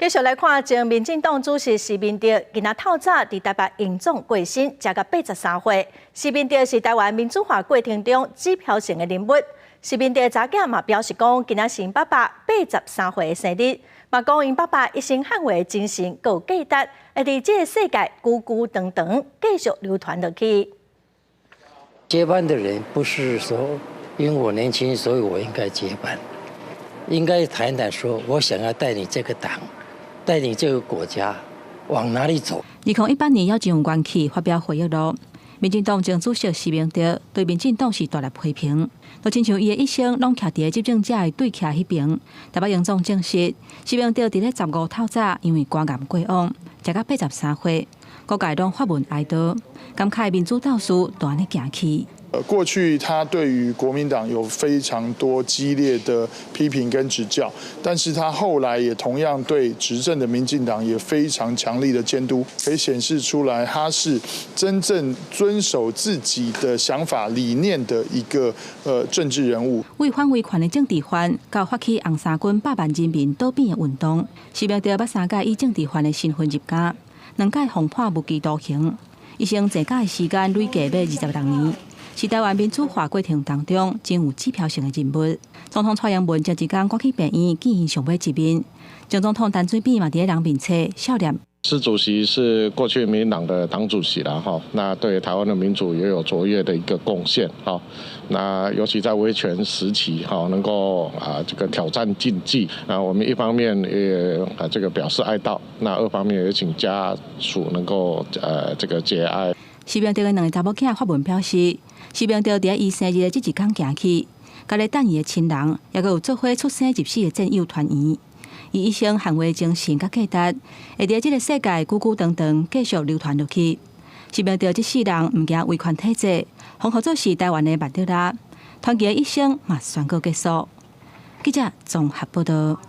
繼續來看，前民進黨主席施明德今仔透早佇台北榮總過身，食到83歲。施明德是台灣民主化過程中指標性的人物。施明德查囝嘛表示講，今仔是𪜶爸爸83歲的生日，嘛講𪜶爸爸一生捍衛精神閣有價值，會佇這個世界久久長長繼續流傳落去。接班的人不是說因為我年輕，所以我應該接班，應該談談說我想要帶領這個黨，帶領這個國家往哪裡走？2018年猶真有元氣發表回憶錄，民進黨前主席施明德對民進黨是大力批評，就親像伊的一生攏徛佇執政者的對徛彼爿。台北榮總證實，施明德佇咧15透早因為肝癌過往，食到83歲，各界攏發文哀悼，感慨民主鬥士就按呢行去。過去他對於國民黨有非常多激烈的批評跟指教，但是他後來也同樣對執政的民進黨也非常強力的監督，可以顯示出來他是真正遵守自己的想法理念的一個政治人物。為反威權的政治犯，到發起紅衫軍百萬人民倒扁的運動，施明德捌三屆以政治犯的身份入監，兩屆予判無期徒刑，一生坐監的時間累計欲26年。是台灣民主化過程當中真有指標性的人物。總統蔡英文前一工趕去病院見𪜶上尾一面，前總統陳水扁嘛佇咧人面冊悼念。施主席是過去民進黨的黨主席啦，哈，那對台灣的民主也有卓越的一個貢獻，哈。那尤其在威權時期，哈，能夠啊這個挑戰禁忌，那我們一方面也啊這個表示哀悼，那二方面也請家屬能夠這個節哀。施明德的兩个查某囝發文表示，施明德佇伊生日的這一工行去，佮咧等伊的親人，也閣有做伙出生入死的戰友團圓。伊一生捍衛精神佮價值，會佇這个世界久久長長繼續流傳落去。施明德這世人毋驚威權體制，予號做是台灣的曼德拉，傳奇的一生嘛宣告結束。記者綜合報道。